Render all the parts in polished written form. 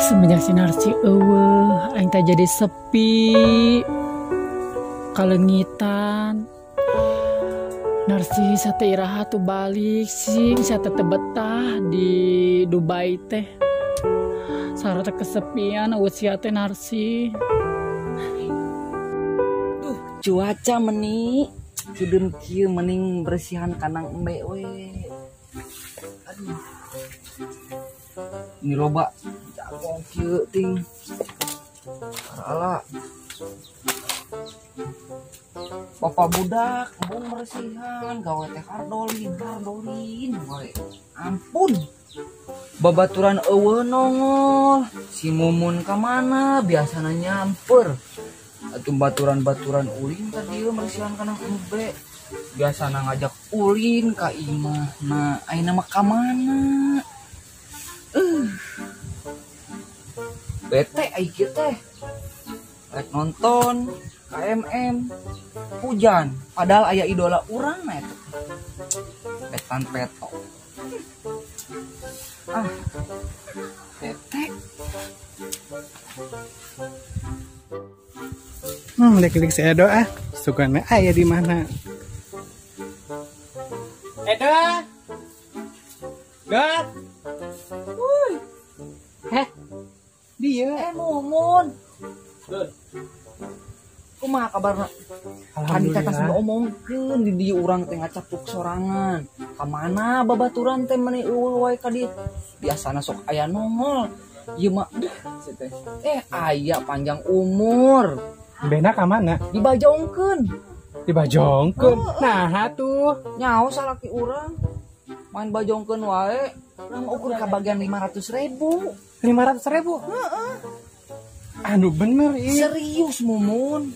Semenjak si Narsi eueuh aing teh jadi sepi kalengitan. Narsi sate iraha tuh balik sing sate teu betah di Dubai teh. Sarua teh kesepian eueuh sia teh Narsi. Duh, cuaca meni cudeun kieu mending bersihan kandang embe we. Aduh. Ini loba jagong kieu ting. Ala. Bapak budak embung bersihan gawe teh kardolin kardolin wae. Ampun. Babaturan eueuh nongol. Si Mumun ka mana biasana nyamper. Atuh baturan-baturan ulin ka dieu bersihan kandang embe. Biasana ngajak ulin ka imah. Nah, ayeuna mah ka mana? Bete ai kieu teh. Rek nonton KMM hujan padahal aya idola urang na eta. Petan peto. Ah. Bete. Lik-lik si Edo ah, sukana aya di mana? Edo. Dot. Wuih. Heh. Dia. Mumun. Dot. Kumaha kabarna? Tadi teh tas ngomongkeun di dieu urang teh ngacapuk sorangan. Ka mana babaturan teh meni eueuh wae ka dieu. Biasana sok aya nongol. Ieu mah deuh teh. Aya panjang umur. Bena ka mana? Dibajongkeun. Dibajongkeun. Nah atuh nyaho salaki urang. Main bajongkeun wae. Urang ukur ka bagian 500.000. 500.000? Heeh. Anu bener ieu. Serius Mumun.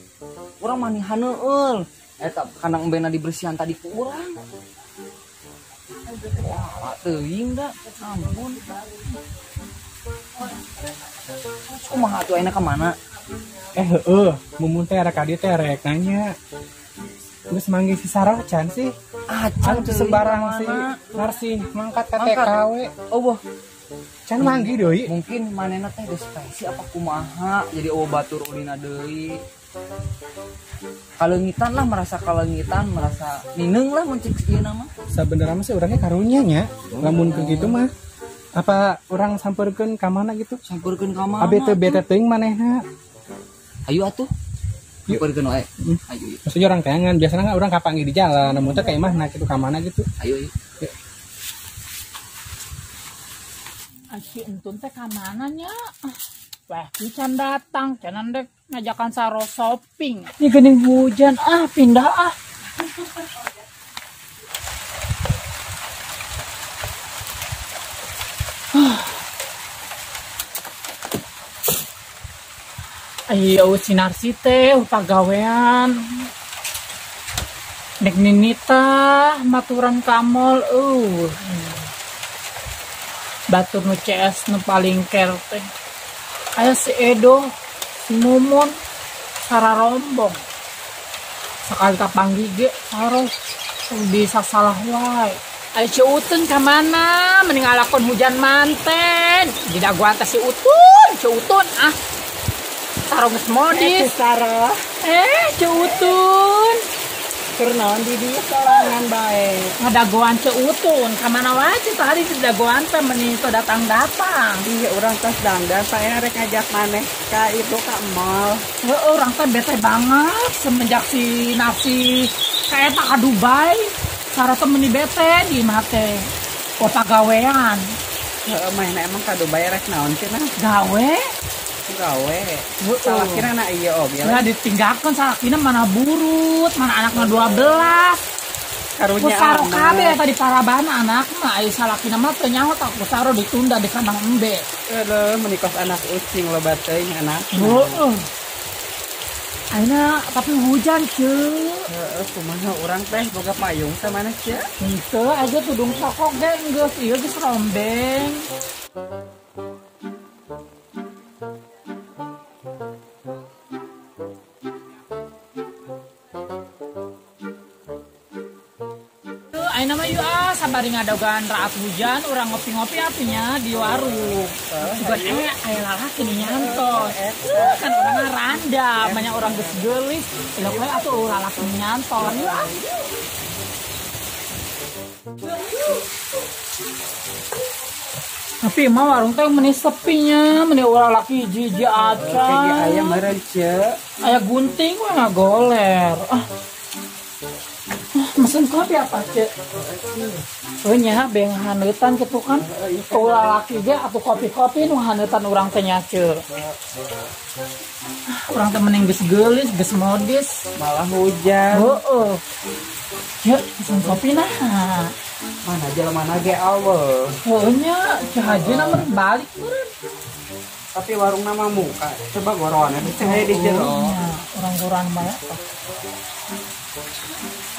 Urang mah haneul. Eta kandang embena dibersihan tadi ku urang. Wah, teuing da. Ampun. Kumaha atuh ayeuna ka mana? Heueuh, Mumun teh rek ka dieu teh rek nanya. Geus manggih si Sarah can sih? Acan sembarang si Narsi mangkat ka TK we. Eueuh. Can manggih deui. Mungkin manehna teh geus pensi apa kumaha jadi eueuh batur ulina deui. Kalengitan lah, merasa kalengitan, merasa nineung lah mun cek ieu mah. Sabenerna mah sih urangnya karunya nya. Lamun ke kitu mah apa urang sampeurkeun ka mana gitu? Sampeurkeun ka mana? Abi teu bete teuing manehna. Ayo atuh. Sampeurkeun wae. Ayo. Maksudnya orang tayangan biasanya nggak orang kapanggih di jalan, namun teh ka imahna kitu ka mana gitu. Ayo ayo. Si entun teh ka mana nya? Wah, can datang, can dek ngajakan Saro shopping. Ini geuning hujan, ah pindah ah. Ayo si Narsi teh pagawean. Dek ninita maturan kamol Batur nu CS nu paling care teh. Aya si Edo, si Mumun, Sara rombong. Sekali kapanggih ge Saro bisa salah wae. Ayo si Utun ka mana? Mending alakon hujan manten. Di daguan teh si Utun, si Utun ah. Saro geus modis. Saro. Si Utun. Keur naon di dieu sorangan bae. Ngadagoan si Utun, ka mana wae tadi di dagoan teh meni teu datang-datang. Iya, urang tos dangdan saya rek ngajak maneh ka itu ka mall. Heeh, urang teh bete banget semenjak si Narsi kaeta ka Dubai. Saro teh meni bete di imah teh. Oh pagawean. Heeh, manehna emang ka Dubai rek naon cenah? Gawe. Gawe. Salakina na iya oge. Lah ditinggalkeun salakina mana burut, mana anakna 12. Karunya Saro kabeh tadi parabana anakna, aya salakina mah teu nyaho tak ku Saro ditunda di kandang embe. Aduh, menikos anak ucing loba teuing anak. Heeh. Ayeuna tapi hujan ceu. Heeh, kumaha urang teh boga payung teh mana ceu? Henteu aja tudung sokok ge geus ieu geus rombeng. Ayeuna mah yuk ah sabari ngadogan raat hujan urang ngopi-ngopi atunya di warung. Sugan aya lalaki nu nyantos. Kan urang randa, banyak orang geus geulis. Ilok we atuh urang lalaki nu nyantos. Yuk ah. Tapi mah warung teh meni sepinya, meni urang lalaki hiji-hiji acan. Aya meureun ceu. Aya gunting we ngagoler. Ah. Mesen kopi apa cek? Oh nya beng haneutan kitu kan. Ulah laki ge atuh kopi-kopi nu haneutan urang teh nya ceu. Urang teh mending geus geulis, geus modis, malah hujan. Heeh. Ceu, mesen kopi nah. Mana jelema ge aweuh. Heuh nya, ceu hajina mah balik meureun. Tapi warung nama muka, coba goroan teh aya di jero. Urang goroan bae.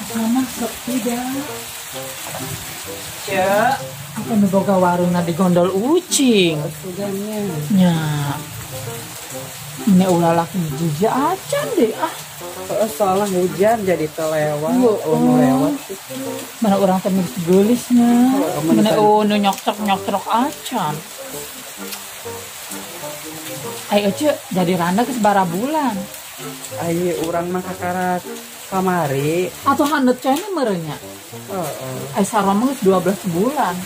Sama sepi dah. Cek, apa nu boga warungna di gondol ucing? Nya. Ini ulah laki jijik acan deh ah. Soalnya hujan jadi telewat, oh, lewat. Mana orang teh geulisnya. Mana nu nyoktrok-nyoktrok acan. Ayo cek, jadi randa geus bara bulan. Ayo urang mah kakarak kamari atau haneut cenah meureun nya. Heeh. Ai sarua mah geus 12 bulan.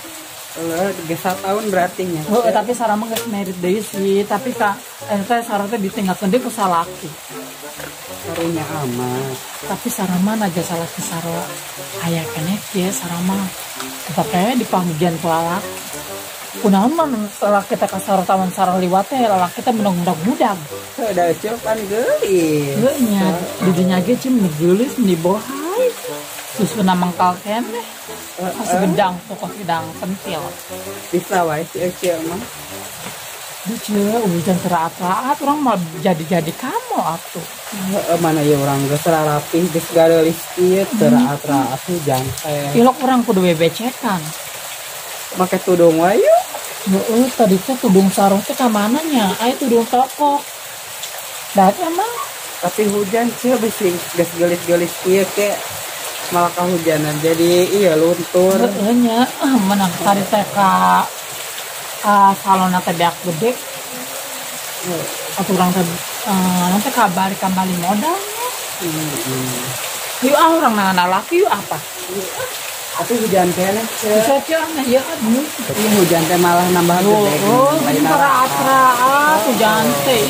Heuh, geus satahun berarti nya. Heeh, tapi sarua mah geus merit deui sih, tapi ka eta sarua teh ditinggalkeun deui ku salaki. Karunya amat. Tapi sarua mah naja salaki sarua aya keneh kieu sarua mah tetep aya dipanggihan ku lalaki. Kunaon mah lalaki teh ka sarua taman sarua liwat teh lalaki teh menong-budak. Udah ceu pan geulis. Heuh nya, di dinya ge ceu meni geulis meni bohai. Susuna mangkal keneh. Kos gedang tuh, kos gedang pentil. Bisa wae si Ece mah. Duh ceu, hujan teraat-raat urang mah jadi-jadi kamu atuh. Heeh, mana ieu urang geus rarapih geus gareulis ieu teraat-raat hujan teh. Ilok urang kudu bebecekan. Make tudung wae yuk. Heeh, tadi teh tudung sarung teh ka mana nya? Aya tudung tokok. Da emang tapi hujan ceu bisi geus geulis-geulis ieu ke malah kehujanan jadi iya luntur. Heeh nya, menang tadi teh ka salonna teh beak gede. Atuh urang teh nanti kabar kembali modal. Yuk ah urang nangan laki yuk apa? Tapi hujan teh ceu. Ceu mah ieu aduh. Tapi hujan teh malah nambah gede. Oh, raat-raat hujan teh.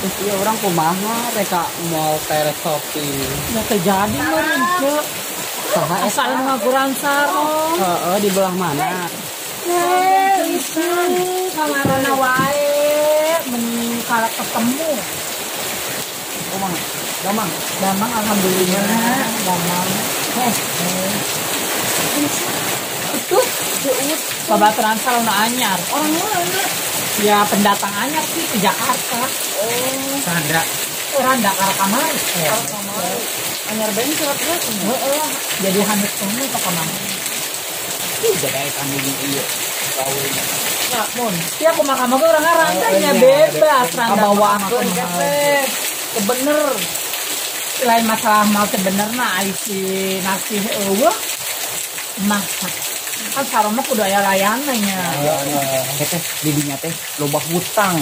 Terus iya orang kumaha reka mall teh shopping. Da terjadi meureun ceu. Saha eta nu ngaguran sarong? Heeh, di belah mana? Heh, kamarana wae meni kalak ketemu. Damang, damang, damang alhamdulillah, damang. Heh. Itu babaturan salon anyar. Orang mana? Ya pendatang anyar sih ke Jakarta. Oh, Randa. Randa kamari. Kamari. Anyar bengkel ya. Heeh, jadi handuk semua ke kamari. Ih, jadi kami ieu gawena. Nah, mun, ya kumaha mah urang randanya bebas randa. Kabawakeun teh. Bener. Lain masalah mau teh bener nah ai si nasi eueuh masak. Kan sarua mah kudu aya layanna nya. Teh didinya teh loba hutang.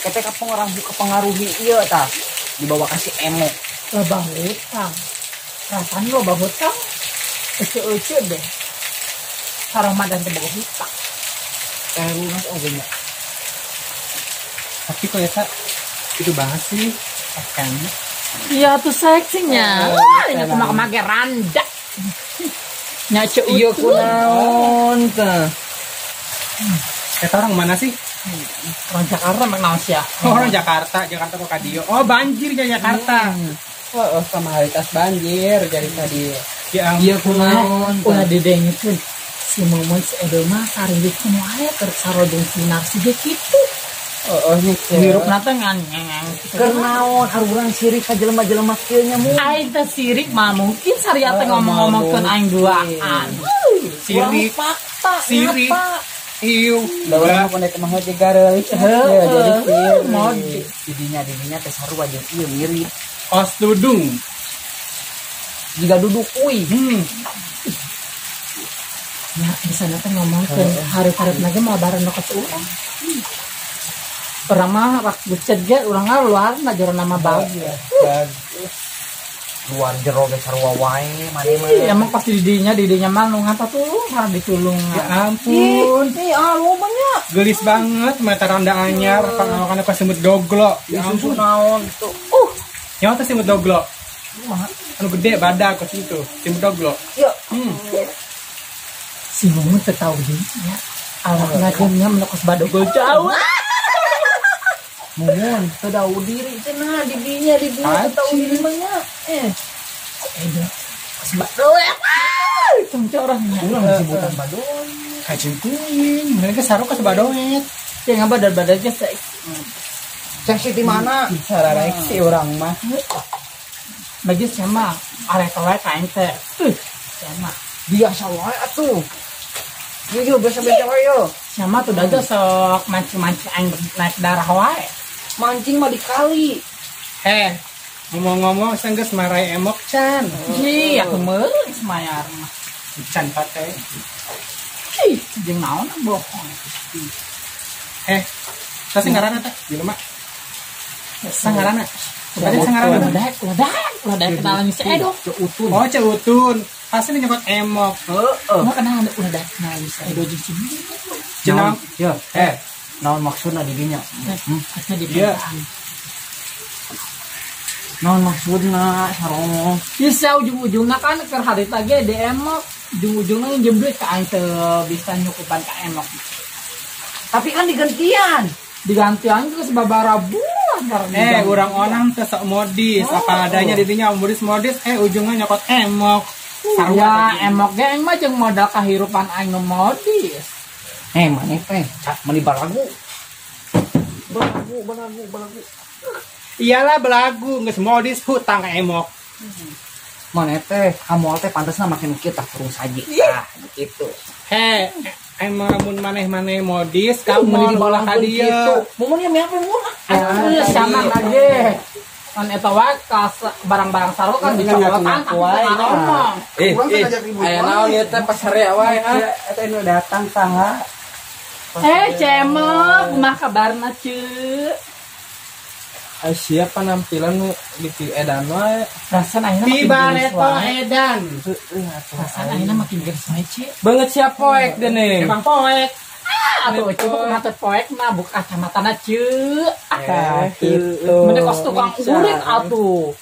Teh kapengaruhi ieu tah dibawa ka si Emok. Loba hutang. Rasane loba hutang. Ece-ece deh. Sarua mah dan teh boga hutang. Teh lunas oge nya. Tapi kok eta itu banget sih pakaiannya. Iya tuh seksinya. Wah, ini kumaha ge randa. Nya ceu ieu kunaon teh? Eta orang mana sih? Orang Jakarta mah naon sia? Oh, orang Jakarta, Jakarta kok ka dieu. Oh, banjir di Jakarta. Oh, sama haritas banjir jadi tadi. Ya ieu kunaon? Ulah didengekeun. Si Mumun si Edo mah saringkeun wae keur sarojeng si Narsi ge kitu. Oh, hirupna teh ngan ngeng. Keur naon urang sirik ka jelema-jelema kieu nya mun. Aing teh sirik mah mungkin saria teh ngomong-ngomongkeun aing duaan. Sirik fakta sirik. Iu, da urang mah pun mah ge gareulis. Jadi kieu didinya teh sarua jeung ieu mirip. Kos tudung. Jiga duduk kuy. Ya, di sana teh ngomongkeun hareup-hareup lagi mau bareng nu ka urang. Urang mah rak bucet ge urang luar na jero nama bagus. Bagus. Luar jero ge sarua wae maneh mah. Emang pasti didinya mah nu ngata tulung harus ditulung. Ya ampun. Ih, loba nya. Gelis banget mata randa anyar pangawakanna ka semut doglo. Ya ampun naon gitu. Nyawa teh semut doglo. Kumaha? Anu gede badak kos itu, semut doglo. Iya. Si Mumun teu tahu dirinya. Awakna jeung menokos badogol jauh. Mumun teu tahu diri cenah didinya teu tahu diri mah nya. Edo kos badogol. Congcorangnya. Urang disebutan badoy. Kacing kuing, mereka sarua kos badoet. Ya ngabadar-badar ge seksi. Seksi di mana? Sararaek si urang mah. Bagi sama arek wae ka aing teh. Sama. Biasa wae atuh. Yo biasa-biasa wae yo. Sama tuh daga sok mancing-mancing aing naik darah wae. Mancing mah di kali. Ngomong-ngomong sanggeus marai emok can. Ih, atuh meuli semayar mah. Can pate. Ih, jeung naon bohong. Tah sing ngaranna teh jelema. Sang ngaranna. Tadi sang ngaranna udah kenalan si Edo. Ceutun. Oh, Ceutun. Pasti nyokot emok. Heeh. Mah kenalan udah kenalan si Edo jeung si Jenang. Ya, naon maksudna di dinya? Maksudna di perasaan. Naon maksudna sarong? Bisa ujung-ujungna kan keur harita ge di emok, ujung-ujungna nginjem duit ka aing teu bisa nyukupan ka emok. Tapi kan digantian. Digantian geus babara bulan. Urang onang teh sok modis, apa adanya didinya modis-modis, ujungnya nyokot emok. Sarua emok ge aing mah jeung modal kahirupan aing nu modis. Maneh teh meuni balagu. Balagu. Iyalah belagu, geus modis hutang ka emok. Maneh teh kamu teh pantesna make nu kieu tah kurung saji. Ah, kitu. Emang mun maneh-maneh modis kamu ulah ka dieu. Mumun ya meapa mun? Sama lagi. Kan eta wae barang-barang sarua kan dicokotan ngomong. Aya naon ieu teh pasarea wae ha. Eta nu datang saha? Cemek, kumaha kabarna ceu? Siapa penampilan nu di edan wae. Perasaan ayeuna makin Bareto edan. Perasaan ayeuna makin geus wae ceu. Banget sia poek dening. Emang poek. Atuh ceu kumaha teh poek mah buka kacamatana ceu. Gitu. Mending kos tukang urit atuh.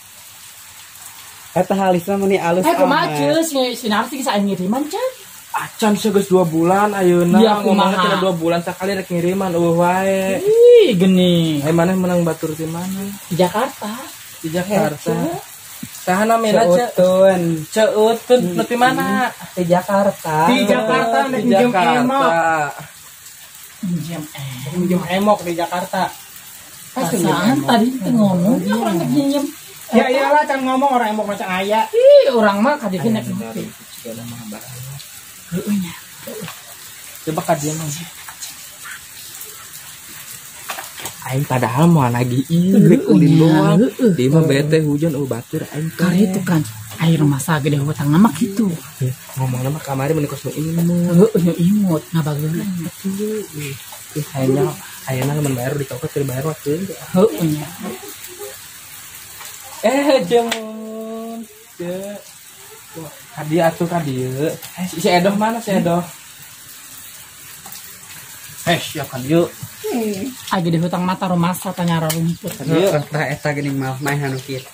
Eta halisna meuni alus amat. Kumaha ceu si Narsi geus aya ngiriman ceu. Acan geus 2 bulan ayeuna ngomongna cenah 2 bulan sakali rek ngiriman eueuh wae. Ih, geuning. Ai maneh menang batur di mana? Di Jakarta. Di Jakarta. Saha namina Ceutun. Ceutun nu ti mana? Di Jakarta. Di Jakarta nek minjem emok. Minjem emok di Jakarta. Perasaan tadi teu ngomong ya urang rek minjem. Ya iyalah can ngomong orang emok macam aya. Ih, urang mah kadieun nek ngopi. Heueuh nya. Coba ka dieu mah. Aing padahal moal lagi ieu rek ulin doang. Dia mah bete hujan batur aing. Kari itu kan air masa gede hutang mah kitu. Ngomongna mah kamari meuni kos nu imut. Heueuh nu imut ngabageulna betul. Ih hayangna ayeuna lamun bayar di toko teu bayar waktu. Heueuh nya. Jemun. Ceu. Kadieu atuh kadieu. Si Edoh mana si Edoh? Sia kadieu. Aya di hutang mata rumasa tanya rumput. Heeh, tah eta geuning mah main anu kitu.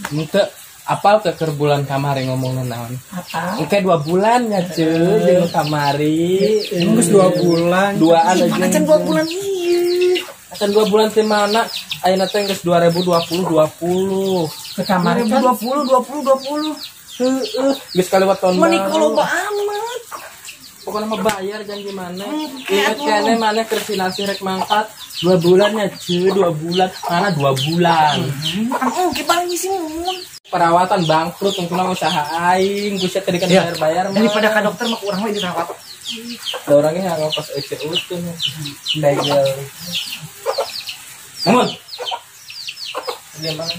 Henteu apal teu keur bulan kamari ngomongna naon? Apa? Engke 2 bulan nya ceu jeung kamari. Geus 2 bulan. Duaan aja. Mana can 2 bulan ieu? Can 2 bulan teh mana? Ayeuna teh geus 2020 20. Ke kamari 2020 20 20. Heeh, geus kaliwat tahun baru. Meuni loba amat. Pokoknya mah bayar janji mana. Ingat kene mana keur sinasi rek mangkat 2 bulan nya ceu, 2 bulan. Mana 2 bulan. Engke paling isi mun. Perawatan bangkrut tungtungna usaha aing, buset tadi kan bayar-bayar mah. Daripada ka dokter mah urang we dirawat. Da orangnya ngapos ece utun. Dagel. Mun. Dia mana?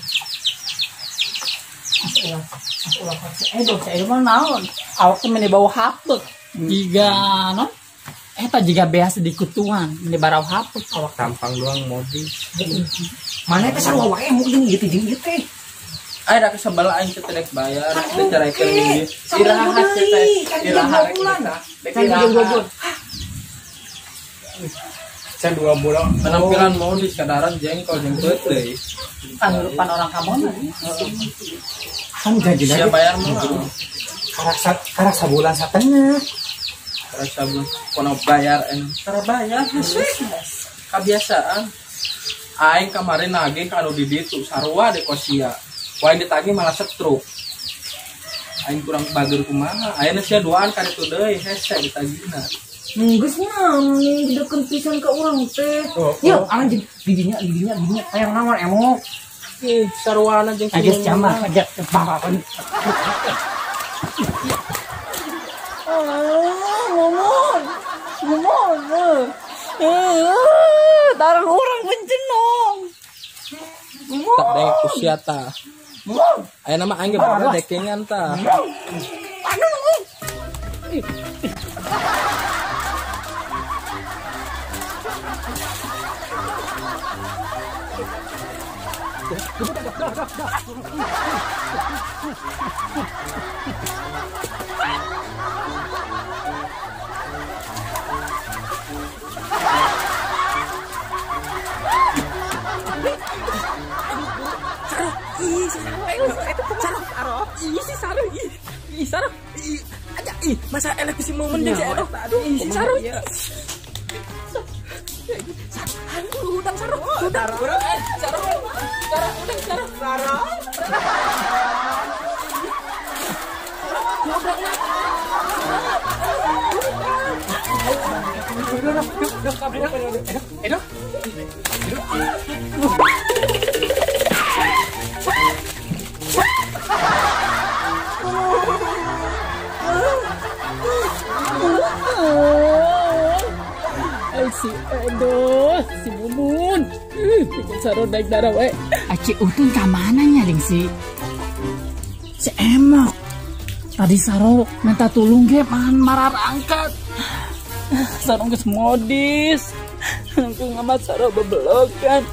Ulah si Edo, si Edo mah naon? Awak teh meni bau hapeuk. Jiga non? Eta jiga beas di kutuan, meni barau hapeuk awak. Tampang doang modis. Mana teh sarua wae emok jeung ieu teh jeung ieu teh. Ayo dah kesebel aing teh rek bayar, teh carekeun ieu. Iraha teh, iraha rek iraha. Can 2 bulan penampilan modis kadaran jengkol jeung peuteuy. Panurupan orang kamu mah. Kan gaji lagi. Siapa bayar mah? Karak sabulan satengah. Karak sabulan kono bayar en. Tara bayar hese. Kabiasaan. Aing kemarin nagih ka anu di ditu sarua de kosia. Wae ditagih malah setruk. Aing kurang bager kumaha. Ayeuna sia duaan ka ditu deui hese ditagihna. Geus mah deukeun pisan ka urang teh. Yeuh, anjing didinya hayang naon emok. Ih, sarwana jeung si Geus camah aja bapak. Ngomong. Ngomong. Tarang urang mencenong. Tak deng usia ta. Ayeuna mah aing ge bakal dekengan ta. Aduh. Masa elek si momen jeung si Edo. Aduh, si Saru. Aduh, udang Saru. Udang. Saru. Udang Saru. Saru. Edo. Si Edo, si Mumun, bikin Saru naik darah we. Aci Utun ka mana nyaring si Emok. Tadi Saru minta tulung ge man marar angkat. Saru geus modis. Aku ngamat Saru bebelokan.